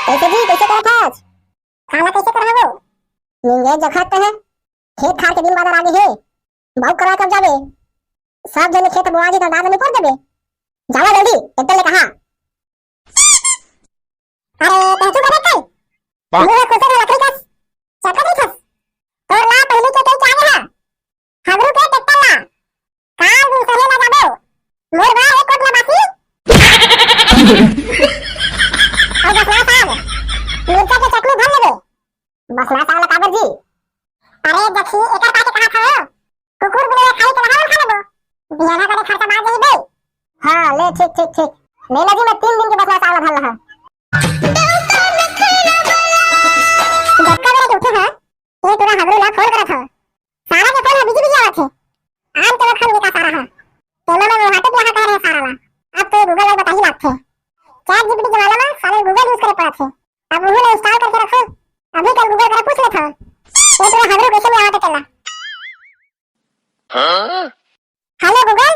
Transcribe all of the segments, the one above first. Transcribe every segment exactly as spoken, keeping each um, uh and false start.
कइसे जी, कइसे करत हस? काला कइसे करहूँ? निंगे जखत हे, खेत खार के दिन बादर आगे हे, बाऊ करा कब जाबे? सब जने खेत बोआ जी त दादा निपोर देबे। जावा जल्दी, ट्रैक्टर ले कहा। अरे, तहचू का ट्रैक्टर? मुँह खुसे का लकड़ी कस, चटकत नहीं खस। तोर ला पहले के कई क्या है? हगरू के ट्रैक्टर ला। काल दिन सहे ला जाबो। मोर बा एक कोट ला बासी। और बसला साग, मिर्चा के चटनी भर लेबे। बसला साग ला काबर जी? अरे जखी एकर पाके कहा था, कुकुर बिलाय खाई के लहावन खा लेबो। बिहाना करे खर्चा मार जाही बे। हाँ, ले ठीक, ठीक, ठीक। ले ला जी, मैं तीन दिन के बसला साग ला धर लहा। जतका बेरा के उठे हा, ये टूरा हगरू ला फोन करत हा। सारा के फोन ह बिजी बिजी आवत हे। आन के वखन ये का सारा ह। तेमा मैं मोहाटी के यहाँ कह रहे सारा ला। अब तो ये Google ला बताही लागथे। ChatGPT जमाना मा साले Google use करे पड़त हे। अब उही ला install करके रखो। अभी कल Google करा पूछ लेथव। ये टूरा हगरू कइसे में आवत हे तेला। Hello Google,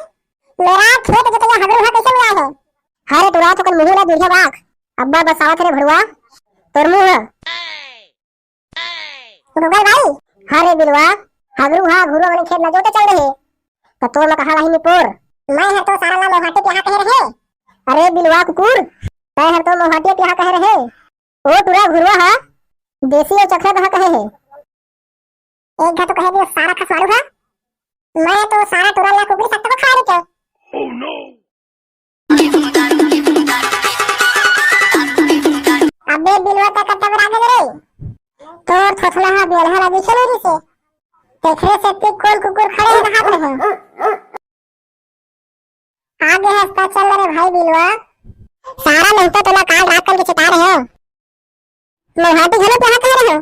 मेरा खेत जोतइया हगरू ह कइसे में आए हे? अरे टूरा तो कल मुँह ला दुरिया बाक। अब्बा बसावत रे भड़ुआ, तोर मुँह। Google भाई। हाँ रे बिलवा, हगरू हा घुरुवा वाले खेत ला जोते चल रहे, त तोर ला कहा लाही निपोर। मैं हर तो सारा ला मोहाटी के यहाँ कहे रहे। अरे बिलवा कुकुर, तै हर तो मोहाटी के यहाँ कहे रहे। ओ टूरा घुरुवा हा, देसी अउ चखरा कहा कहे हे। एक घा तो कहे दियो सारा खसवाड़ू हा, मैं तो सारा टूरा ला कुकरी सत्ता को खा रही क्या? अबे बिलवा, तै कत्ता बेर आगे रे? तोर थोथना हा बेलहा ला दिखे नहीं रिसे। तेखरे सेती कोन कुकुर खड़े हे हाथ में। आगे हस त चल रे भाई बिलवा। सारा नहीं तो तोला काल रात कन के चिता रहे हो। मोहाटी घलो कहाँ कह रहे हो?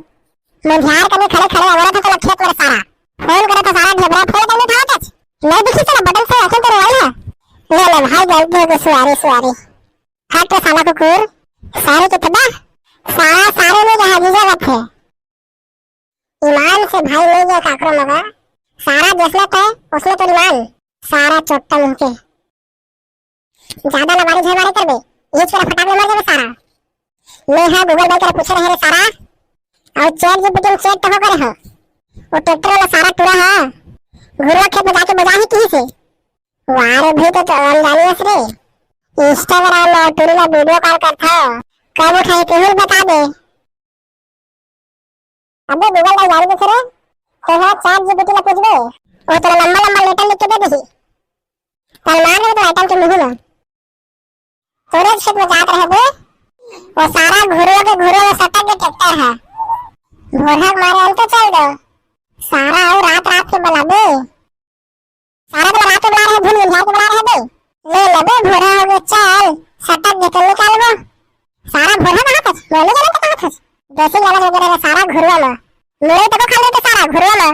मंझार कने खड़े खड़े अवरत हो तो लक्षित मेरे सारा। फोन करे तो सारा ढेबरा फोन करने था कच। नहीं दिखी चला बटन से ऐसे तेरे वाली है। ले ले भाई गलती हो गई सुआरी सुआरी। हट रे साला कुकुर। सारे के थबा। सारा सारे में जहाँ जीजा बात है। ईमान से भाई नहीं गया काकरो मगर। सारा जैसने तय उसने तो ईमान। सारा चोट्टा मुंह के। ज्यादा लबारी झबारी करबे, ये चोरा फटाक ले मर जाबे सारा। मैं हा Google भाई करा पूछे रहे रे सारा, और ChatGPT में chat तो हो करे हो। वो ट्रैक्टर वाला सारा टूरा हा, घुरुवा खेत में जाके बजा ही कही से। वाह रे भाई, तो, तो हम जानी हस रे। Instagram में टूरी ला video call करता हो, कब उठाई तेहू बता दे। अबे Google भाई गाड़ी देखे रे, तो हा ChatGPT ला पूछबे, वो तेरा लंबा लंबा letter लिख के दे देही। सलमान ने तो item के मुंह में। तोरे खेत में जात रहे बे, वो सारा घुरुवा के घुरुवा में सटक के ट्रैक्टर है। भोरहक मारे हम तो चल दो। सारा और रात रात के बला बे। सारा के रात के बला रहे, धुन गुंजार के बला रहे बे। ले ले बे, भोरा हो गए, चल, सटक के चल निकाल बो। सारा भोरा कहाँ था? बोले जरा तो कहाँ था? देसी वाला हो गया सारा घुरुआ में। मेरे तो खा लेते सारा घुरुआ में।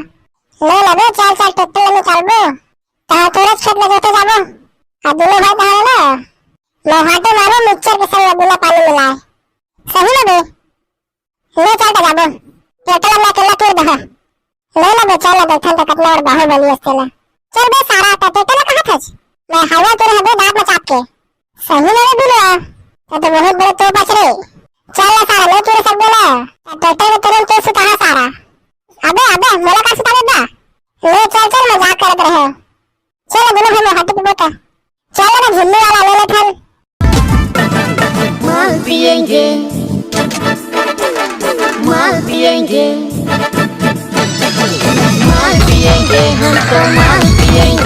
ले ले बे, चल, चल, ट्रैक्टर ले निकाल बो। तो तोरे खेत में जोते जाबो। आ दोनों भाई कहाँ ना? मैं हाथे मारो मिक्सचर के संग बिना पानी मिलाए। सही ना बे? ले चल त जाबो। पेट्रोल अपना अकेला तोड़ दहा। ले ले बे, चल ना, देखन त कतना और बाहुबली हस तेला। चल बे सारा, त पेट्रोल कहाँ थस? मैं हवा तोरे हबे दांत में चाप के। सही ना रे बिलवा, त तो बहुत बड़े तोप हस रे। चल ना सारा, ले तोरे सब बोला। त पेट्रोल में तुरंत तो सुता है सारा। अबे, अबे, मोला का सुता देता? ले चल, चल, मजाक करत रहे। चल ना, दोनों भाई में हट के बोता। चल ना, झिल्ली वाला ले ले थल। माल पिएंगे, माल पिएंगे, माल पिएंगे, हम तो माल पिएंगे।